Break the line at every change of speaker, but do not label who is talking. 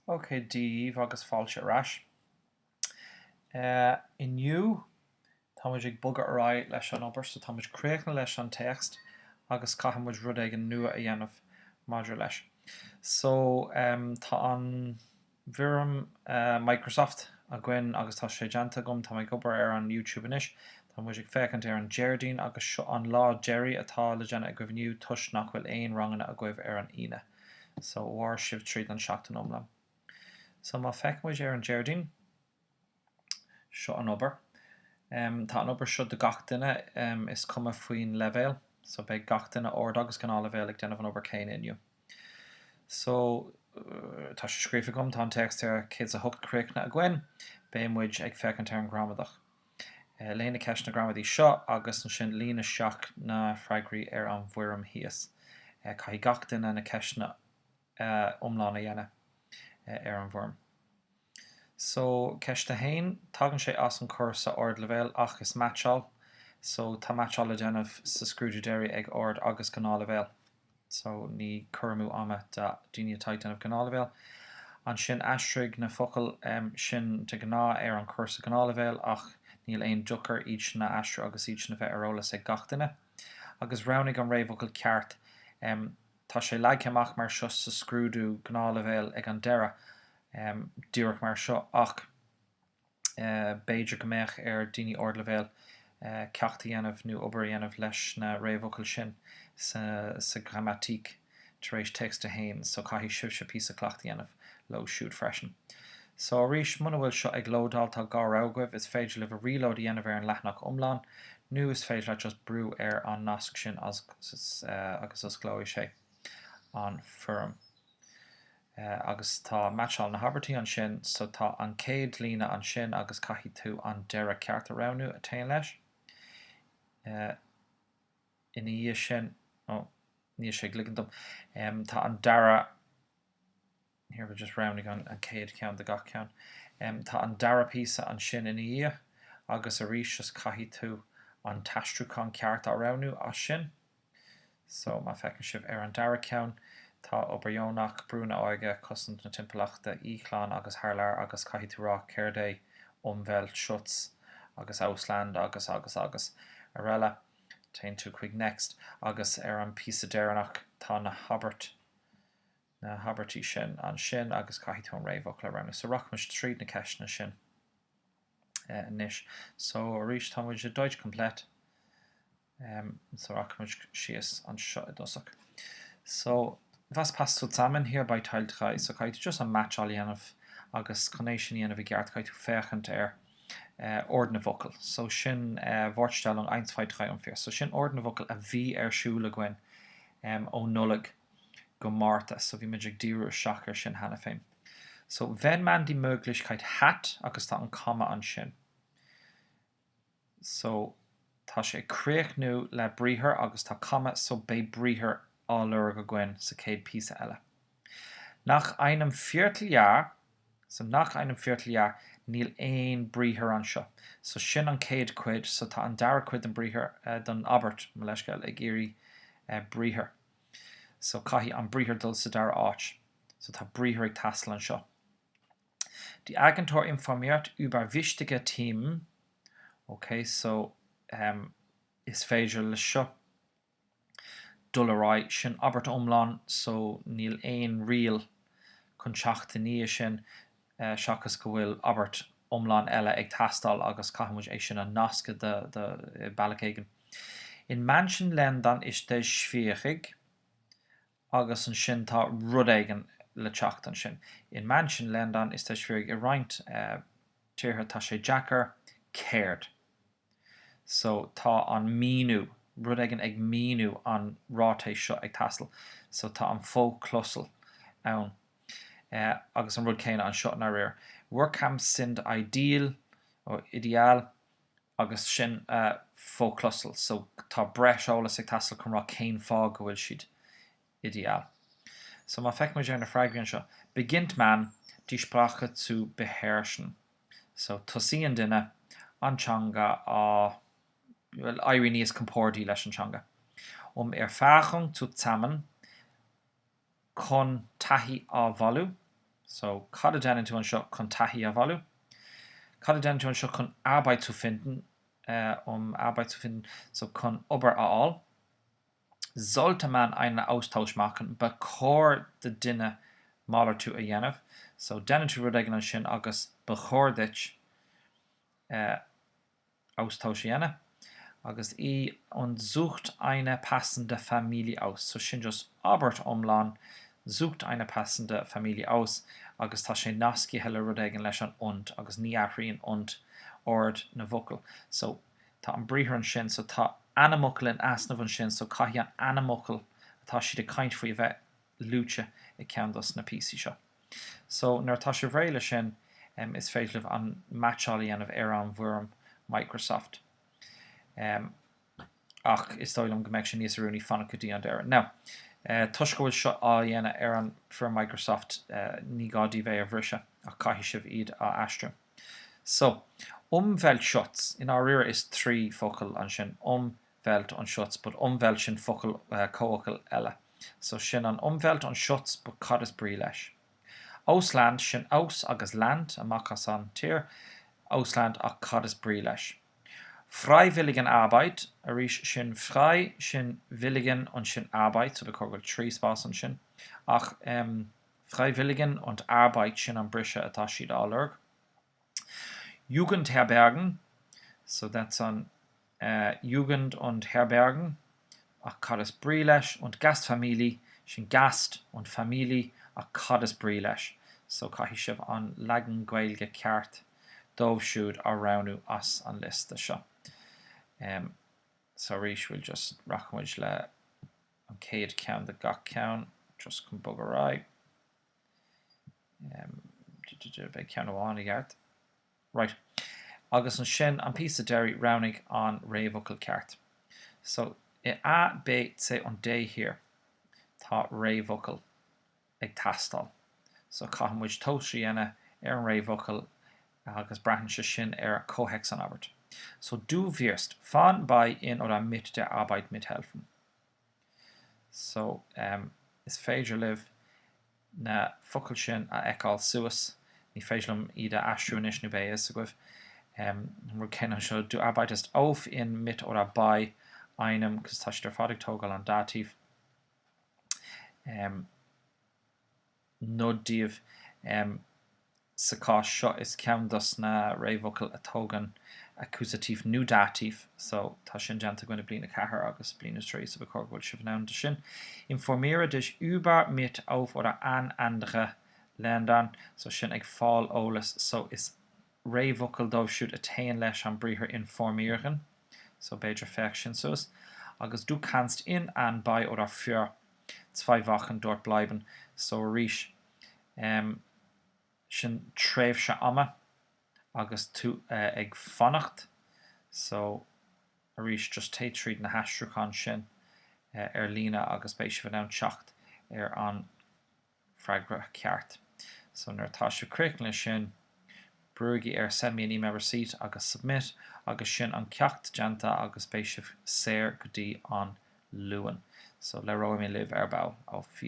Ok, Dia dhaoibh agus fáilte ar ais. Inniu tá muid ag bogadh ar aghaidh leis an obair so tá muid críochnaithe leis an téacs agus caithfidh muid rud éigin nua a dhéanamh maidir leis. So tá an bhfoirm Microsoft againn agus tá sé déanta agam, tá mé ag obair ar an YouTube anois. Tá muid ag féachaint ar an Déardaoin agus seo an lá deiridh atá le déanamh agaibh inniu toisc nach bhfuil aon ranganna agaibh ar an Aoine. So mhair sibh tríd an seachtain iomlán. So má feiceann muid ar an Déardaoin, seo an obair. Tá an obair seo do gach duine, is cuma faoin leibhéal. So beidh gach duine ard agus gnáthleibhéal ag déanamh an obair céanna inniu. So tá sé scríofa agam, tá an téacs ar 108 críochnaithe againn. Beidh muid ag féachaint ar an ghramadach. Léigh na ceisteanna gramadaí seo agus ansin líon isteach na freagraí ar an bhfoirm thíos. Caithfidh gach duine na ceisteanna iomlán a dhéanamh ar an bhfoirm. So, ceist 1, tagann sé as an cúrsa ardleibhéal ach is meaitseáil, so tá meaitseáil le déanamh sa scrúdú deiridh ag ard agus gnáthleibhéal. so ní cur amú ama do daoine atá ag déanamh gnáthleibhéal. Ansin aistrigh na focail sin de ghnáth ar an chúrsa gnáthleibhéal ach níl aon dochar iad sin a aistriú agus iad sin a bheith ar eolas ag gach duine. Agus roghnaigh an réamhfhocal ceart. Tá sé leagtha amach mar seo sa scrúdú gnáthleibhéal ag an deireadh, díreach mar seo ach. B'fhéidir go mbeadh ar daoine ardleibhéil ceacht a dhéanamh nó obair a dhéanamh leis na réamhfhocail sin sa Grammatik tar éis téacs 1, so caithfidh sibhse píosa cleachtaidh a dhéanamh leo siúd freisin. So arís, muna bhfuil seo ag lódáil tá dhá rogha agaibh, is féidir libh reload a dhéanamh ar an leathanach iomlán nó is féidir leat just brú ar an nasc sin agus osclóidh sé an foirm. Agus tá meaitseáil na habairtí ansin, so tá an chéad líne ansin agus caithfidh tú an deireadh ceart a roghnú a théann leis. Ina dhiaidh sin, ó, níl sé ag ligean dom, tá an dara, here we just roghnaigh an chéad cheann de gach ceann. Tá an dara píosa ansin ina dhiaidh agus arís just caithfidh tú an t-aistriúchán ceart a roghnú as sin. So, má feiceann sibh ar an dara ceann, tá obair dheonach, brú na óige, cosaint na timpeallachta, íoclann agus thar lear agus caithfidh tú rá céard é Umweltschutz agus Ausland agus agus agus araile. Téann tú chuig next agus ar an píosa deireanach tá na habairt na habairtí sin ansin agus caithfidh tú an réamhfhocal a roghnú. So rachaimid tríd na ceisteanna sin. anois. So arís tá muid i Deutsch Komplett. So rachaimid síos anseo i dtosach. So was passt zusammen hier bei Teil 3? So caithfidh tú just an meaitseáil a dhéanamh agus chun é sin a dhéanamh i gceart caithfidh tú féachaint ar ord na bhfocal. So sin Wortstellung 1, 2, 3 und 4. So sin ord na bhfocal a bhí ar siúl againn ó Nollaig go Márta. So bhí muid ag díriú isteach ar sin cheana féin. So wenn man die Möglichkeit hat agus tá an comma ansin. So tá sé ag críochnú le briathar agus tá comma so beidh briathar á lorg againn sa chéad píosa eile. Nach einem Vierteljahr, so nach einem Vierteljahr, níl aon briathar anseo. So sin an chéad chuid, so tá an dara cuid den briathar, den abairt, mo leithscéal, ag iarraidh briathar. So caithfidh an briathar dul sa dara áit. So tá briathar ag teastáil anseo. Die Agentur informiert über wichtige Themen. Ok, so um, is féidir le seo dul ar aghaidh. Sin abairt iomlán, so níl aon riail chun teacht i ndiaidh sin eh, seachas go bhfuil abairt iomlán eile ag teastáil agus caithfidh muid é sin a nascadh de, de, bealach éigin. In manchen Ländern ist es schwierig agus ansin tá rud éigin le teacht ansin. In manchen Ländern ist es schwierig i roinnt tíortha tá sé deacair céard? So tá an míniú, rud éigin ag míniú an ráiteas seo ag teastáil. So tá an fo-chlosal ann. Agus an rud céanna anseo i ndáiríre. Workcamps sind ideal, or ideal, agus sin fo-chlosal. So tá breis eolas ag teastáil chun rá cén fáth go bhfuil siad ideal. So má feiceann muid ar na freagraí anseo, beginnt man die Sprache zu beherrschen. So tosaíonn duine an teanga á, bhuel, éirí níos compordaí leis an teanga. Um Erfahrung zu sammeln, chun taithí á bhailiú. So, cad a déanann tú anseo chun taithí a bhailiú? Cad a déanann tú anseo chun Arbeit zu finden, um Arbeit zu finden, so chun obair a fháil? Sollte man einen Austausch machen, ba chóir do duine malartú a dhéanamh. So, déanann tú rud éigin ansin agus ba chóir duit Austausch a dhéanamh. Agus E, und sucht eine passende Familie aus. So sin just abairt iomlán, sucht eine passende Familie aus, agus tá sé nascaithe le rud éigin leis an und, agus ní athraíonn und ord na bhfocal. So tá an briathar ansin, so tá ainmfhocal in easnamh ansin, so caithfidh an ainmfhocal atá siad ag caint faoi a bheith luaite i gceann dos na píosaí seo. So, nuair atá sibh réidh leis sin, is féidir libh an meaitseáil a dhéanamh ar an bhfoirm Microsoft. Ach is dóigh liom go mbeidh sé níos oiriúnaí fanacht go dtí an deireadh. Now, toisc go bhfuil seo á dhéanamh ar an bhfoirm Microsoft, ní gá daoibh é a bhriseadh, ach caithfidh sibh iad a aistriú. So, Umweltschutz, i ndáiríre is 3 focal ansin, Umwelt und Schutz, but Umwelt sin focal, comhfhocal eile. So sin an Umwelt und Schutz, but cad is brí leis? Ausland, sin aus agus Land, amach as an tír, Ausland ach cad is brí leis? Freiwilligenarbeit, arís sin frei, sin willigen und sin Arbeit, so ba chóir go bhfuil 3 spás ansin, ach em Freiwilligen und Arbeit, sin an briseadh atá siad á lorg. Jugendherbergen, so that's an Jugend und Herbergen, ach cad is brí leis? Und Gastfamilie, sin Gast und Familie, ach cad is brí leis? So caithfidh sibh an leagan Gaeilge ceart dóibh siúd a roghnú as an liosta seo. So arís, we'll just, rachaidh muid le an chéad cheann de gach ceann, just chun bogadh ar aghaidh. Beidh ceann amháin i gceart. Right. Agus ansin an píosa deiridh, roghnaigh an réamhfhocal ceart. So, i A, B, C und D here, tá réamhfhocal ag teastáil. So, caithfidh muid tomhas a dhéanamh ar an réamhfhocal agus braitheann sé sin ar chomhthéacs an abairt. So, du wirst von, bei, in oder mit der Arbeit mithelfen. So, is féidir libh na focail sin a fheiceáil suas. Ní féidir liom iad a aistriú anois nó beidh a fhios agaibh. An rud céanna anseo, du arbeitest auf, in, mit oder bei einem, cos tá siad ar fad ag tógáil an Dativ. Nod daoibh, Sa chás seo is ceann dos na réamhfhocail a tógann Akkusativ nó Dativ, so tá sin déanta againn i bliain 4 agus bliain 3 so ba chóir go bhfuil sibh in ann de sin. Informiere dich über, mit, auf oder an andere Ländern, so sin ag fáil eolas, so is réamhfhocal dóibh siúd a téann leis an briathar informieren, so b'fhéidir féach sin suas. Agus du kannst in, an, bei oder für zwei Wochen dort bleiben, so arís em. sin tréimhse ama agus tú ag fanacht so arís just téigh tríd na haistriúcháin sin ar líne agus beidh sibh in ann teacht ar an freagra ceart. So nuair atá sibh críochnaithe leis sin, brúigí ar send me an email receipt agus submit agus sin an ceacht déanta agus beidh sibh saor go dtí an Luan. So labhróidh mé libh ar ball. Auf Wiedersehen.